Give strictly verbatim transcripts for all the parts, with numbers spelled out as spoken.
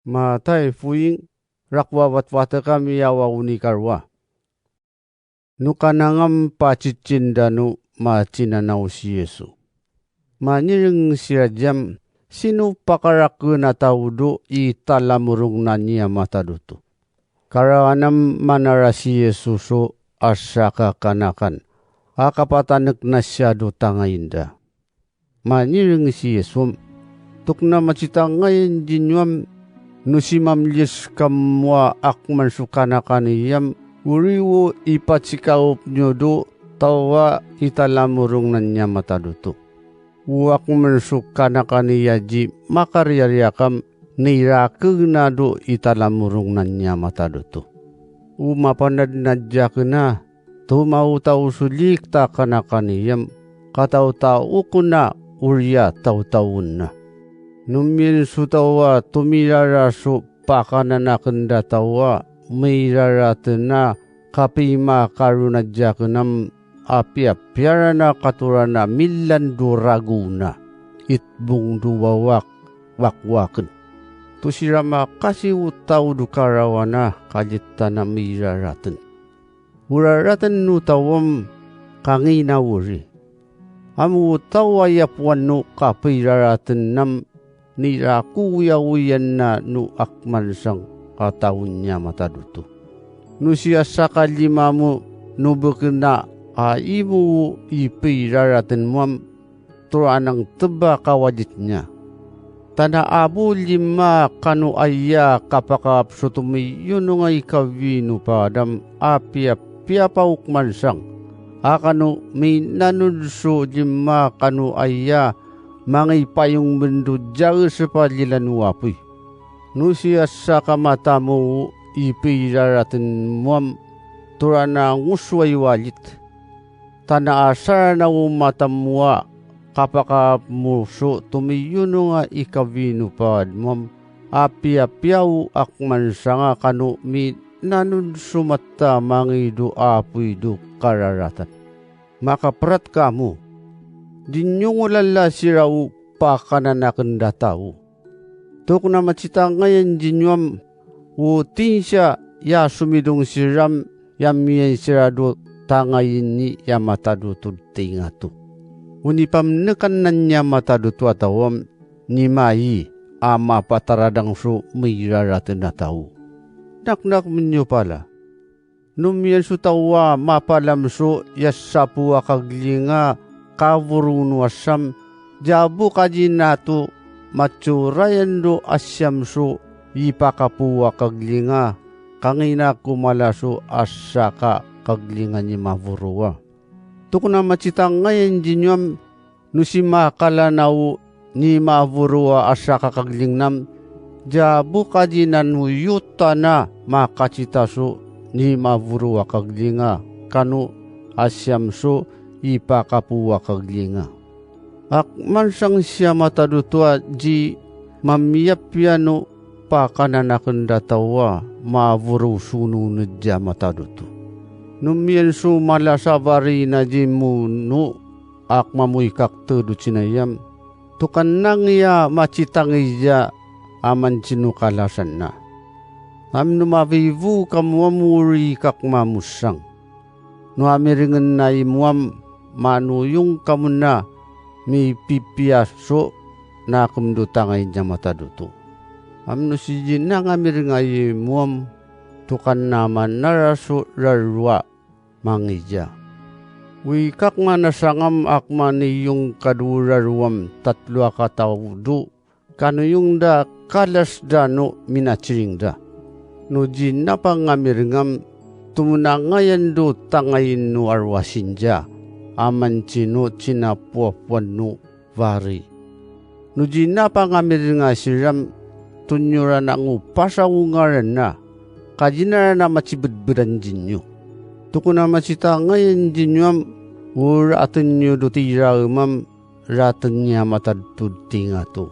Matai fuing, rakwa watwate kami awa unikarwa. Nukanangam pachichindanu machinanau si Yesu. Maniring sirajam, sinu pakarakuna taudu i talamurung nanya matadutu. Karawanam manara si Yesu so asaka kanakan. Akapatanek na siya do tangainda. Maniring si Yesum, tukna macitangayan jinyuam, nusimam lis kamwa akman sukanakan iyam, uriwo ipacikaup nyodo, tawa italamurung nanya matadutu. Uwak men sukanakan iya ji makariariakam, nirakenado italamurung nanya matadutu. Umapanad najakena, tumautau sulik takanakan iyam, katautau kuna uria tautauna. Numin sutawa tumirara su pakananakenda tawa, mirara tena kapima karuna jakenam, apia piarana katurana milan do raguna, itbung do wawak, wakwaken. Tusirama kasi utau do karawana kalitana miraraten. Uraraten no tawam kangina uri. Amu utau ayapuan no kapiraraten nam niraku uyawiyanna no akman sang kataun nya matadutu. No siya sakalimamu no bekena a imu ipiraraten muam turanang teba kawajit nya. Tana abu lima kano aya kapakap so tumiyunong a ikawi no padam apia piapauk mansang. Akano minanun so lima kano aya mangipayong mendo jage sepalilan wapuy. No siya sakamatamu ipiraraten muam turana ngusway walit. Tana asarana umatamwa kapakap mo so tumiyunong a ikawi no padam muam apia piau akman sanga kano minanun so mata mangido apuy do kararatan. Makaperat kamo. Dinyong ulala sirau pakananakenda tau. Tukna macitangayan jinyuam, utinsa ya sumidong siram ya miyan sirado tangayin ni ya matadutud tingatu. Unipamnekan nanya matadutu atawam ni mayi a mapataradang so miraraten a tau. Naknak menyo pala. Numiyan so tawa mapalam so ya sapu a kaglinga kawurung no asam, jabu kajinatu macorayan do asam so ipakapu a kaglinga, kangina kumala so asaka kaglinga ni mawuruwa. Tukna macitangayan jinyuam no simakalanaw ni mawuruwa asaka kaglingnam, jabu kajinanu yutana makacitaso ni mawuruwa kaglinga kano asam so ipakapuwa kaglinga. Akman sang siya matadutua ji mamiyapiano pakananakenda tawa mawuruw sono nedya matadutu. Numiyan so malasabari na ji mono akmamoy kaktedo cinayam, tokan nangiya macitangiya aman cinokalasanna. Amno mawiwo kamo amori kakmamosang. No amirengen na imoam manoyong kamo na mipipiyaso na kemdo tangay niya matadoto. Amno sijinang amireng a imoam tokan na manaraso rarowa mangiya. Wikak manasangam akmaniyong kado rarowam tatlo a kataw do kanoyong da kalas da no minaciring da. No jinapang amirengam tomonangayan do tangayin no arowasin da, aman cino cinapowapowan no wari. No jinapang amireng a siram tonyorana ngo pasawo ngaran na, kajinarana macibedbedan jinyo. Tokona macitangayan jinyoam, o raten nyo do tiraemam, raten niya matadtod tingato.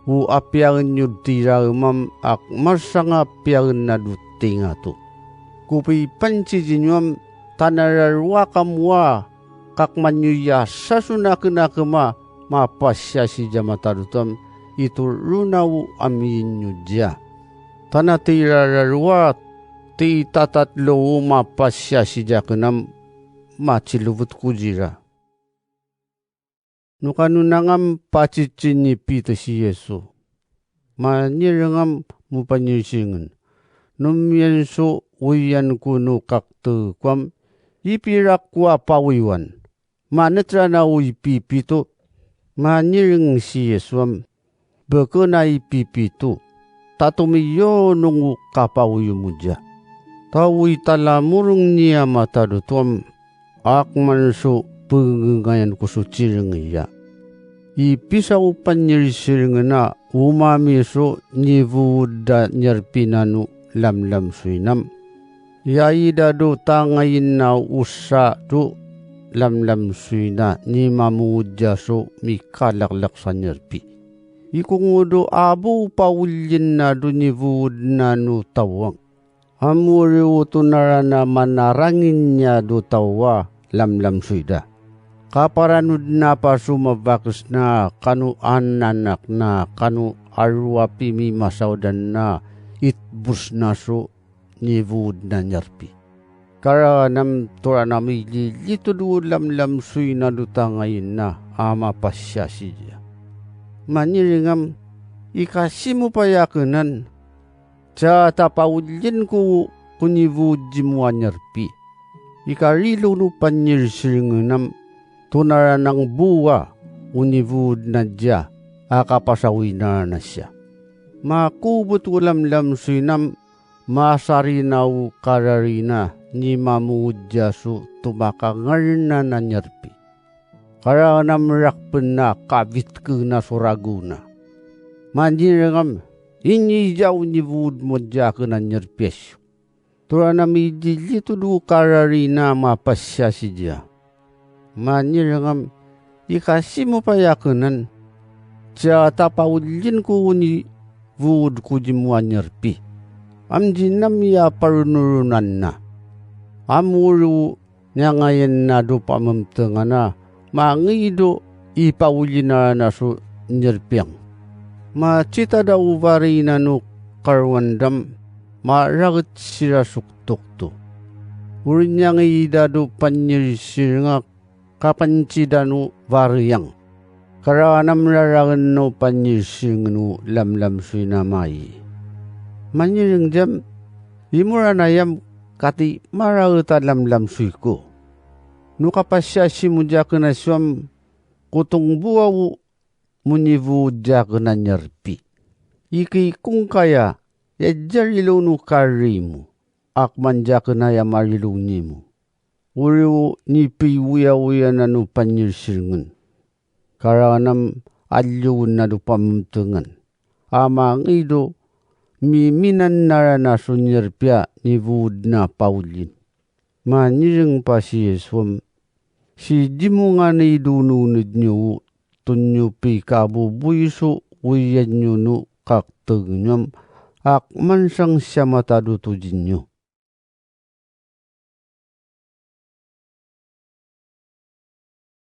O apiyaen nyod tiraemam ak masanga piyaen na do tingato. Kopipan cidinyoam tanararowakam wa kakmanyo ya sasonakenakem a mapasiyasi ja matadotam, iturunau amiyinyu ja. Tana tirararuwa ti tatatlo uma pasiasijakenam maciluvet kujira. Nukanunangam pacicini Pito si Yesu. Manirengam mupanyisingen. Numiyanso wiyan kunu kakte kwam ipirak kwa pawiwan. Manetrana wi pipito. Manireng si Yesuam. Beke na ipipito. Tatomiyo nungu kapawiyo muja. Tawi talamurung niya matadotuam. Akman so pengengayan ko so cireng iya. Ipisaupan nyirisiringena umami so nivuda nyarpinanu lamlam suinam. Yaida do tangayin na usa do lamlam suina ni mamuja so mikalaklak sa nyarpi. Ikungudo abu pawilin na do nivud na no tawang. Amuri utunara na manarangin niya do tawa lamlam suida. Kaparanud na paso mabakes na kano ananak na kano aruapi mi masaudan na itbus na so nivud na nyarpi. Karanam toranam ililito do lamlam suina do tangayin na ama pasiasi dia. Manirengam ikasimo payakenan. Ca tapawilin ko kunivud jimo a nyarpi. Ikarilo no panyirisiringenam tonaranang buwa univud na dia akapasawina na siya. Makubot ko lamlam suinam masarina o kararina ni mamuja so tomakangarna na nyarpi. Karanam rakpen na kabitke na so rago na. Manirengam ini ja univud mo ja kena nyarpi asyo. Toranam idilito do kararina mapasiasi dia. Manirengam ikasimo payakenan. Ca tapawilin ko univud ko jimo a nyarpi. Amjinam iya parunurunan na. Amuri o niyangayan na do pamemtengana mangido ipawilin na so nyarpiang. Macita da o varina no karwandam maraget sira soktok to. Uri niyangi da do panyirisiringa kapancida no variyang. Karanam raragen no panyirisiringen o lamlam suina mai. Manireng jam imurana yam kati maraget a lamlam suiko. No kapasiasi mo ja kena suam kotong buwa o monivud ja kena nyarpi. Ikikong kaya ya jarilo no karimo. Akman ja kena ya marilo nimo. Uri o nipiwiyawiya na no panyirisiringen. Karanam alyowen na do pamemtengan. Amangido miminan nara na so nyarpi a nivud na pawilin. Manireng pa si Yesuam. Si jimo ngani do noned niyo o tonyo pikaboboy so wiyan niyo no kakte niyo am akman sang siya matado to jinyo.